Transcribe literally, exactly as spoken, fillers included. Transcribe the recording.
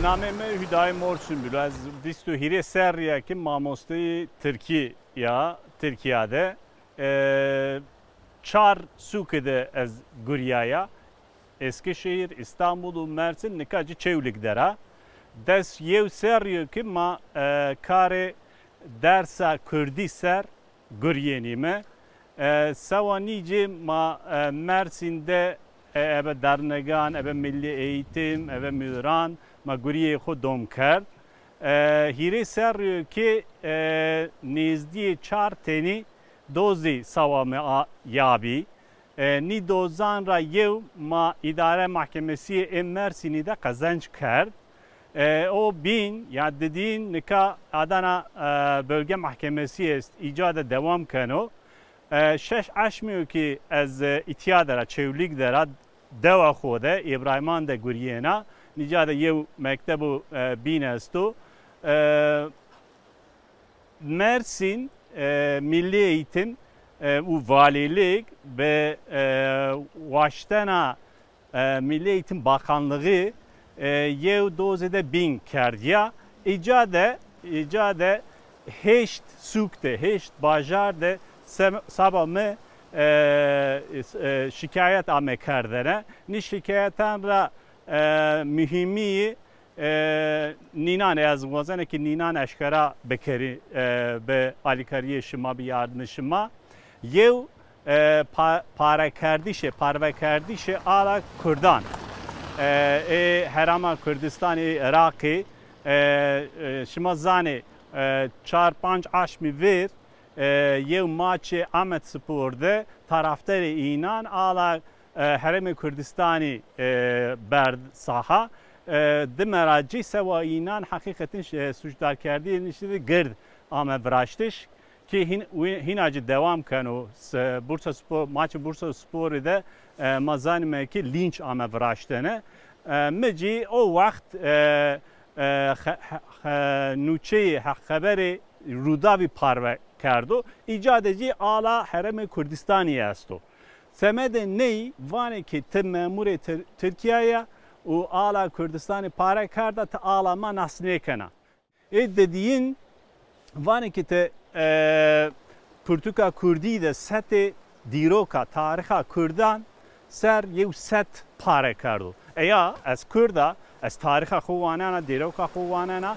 Namê mi Hüdayi Mor Sümbül o. Ez vîst û hîrê serrî ya ki mamosteyê Tirkî ya, Tirkîya de. E, çar sûkî de ez gurîyaya. Eskişehir, Îstanbul û Mersin, nika ci Çewlîg der a. Des yew serrî yo ki ma, e, karê dersa kurdî ser gurîyenîme. E, sewa nîcê ma, e, Mersin de, e, ebe dernegan, ebe milli eğitim, ebe müdiran, ma gurîyê xo dom kerd. E, hîrê serrî yo ki, e, nêzdîyê çar tenî dozî sewa mi a-, ya bî. E, nî dozan ra yew ma Îdare Mahkemesî ê Mersînî de qezenc kerd. E, o bîn ya didîn nika Adana, e, Bölge Mahkemesi est, îca de dewam keno. E, şeş eşmî yo ki ez, e, îtya de ra, Çewlîg de ra, dewa xo de, Îbrahîman de gurîyena. Nîca de yew mekteb û, e, bîn esto. E, Mersin, e, Milli Eğitim, e, û Valîlîg bi, e, waştena, e, Milli Eğitim Bakanlığı, e, yew dozê de bîn kerdîya. Îca de, îca de heşt sûk de, heşt bajar de sem-, seba mi, e, e, şikayet ame kerdene. Nî şikayetan ra, e, muhîmî E, nînan, ez wazena ki nînan eşkera bikerî, e, bi alîkarîyê şima, bi yardimê şima. Yew, e, pa-, parekerdişê, parvekerdişê ala kurdan. E, ê Herêma Kurdîstanî, ê Iraqî, e, e, şima zanê, e, çar panc aşmî vêr, e, yew maçê Amedspor de taraftarê înan ala, e, Herêmê Kurdîstanî, e, berd saha. E, dime ra ci sewa înan heqîqetîn, e, suçdarkerdîyê niştî de gird ame viraştiş ki hîn-, hîna ci dewam keno. Se-, Bursaspor, maçê Bursasporî de, e, ma zanîme ki lînç ame viraştene. E, mi ci o wext, e, e, xe-, xe-, xe-, nûçeyê, he-, xeberê Rûdawî parve kerdo. Îca de jî ala Herêmê Kurdîstanî esto. Semedê ney vanê ki ti memurê Tir-, Tirkîya ya û ala Kurdîstanî pare kerda, ti ala ma nas nêkena. Ê didîyin vanê ki ti, e, pirtûka kurdî de setê dîroka, tarîxa kurdan ser yew set pare kerdo. Eya ez kurd a, ez tarîxa xo wanena, dîroka xo wanena,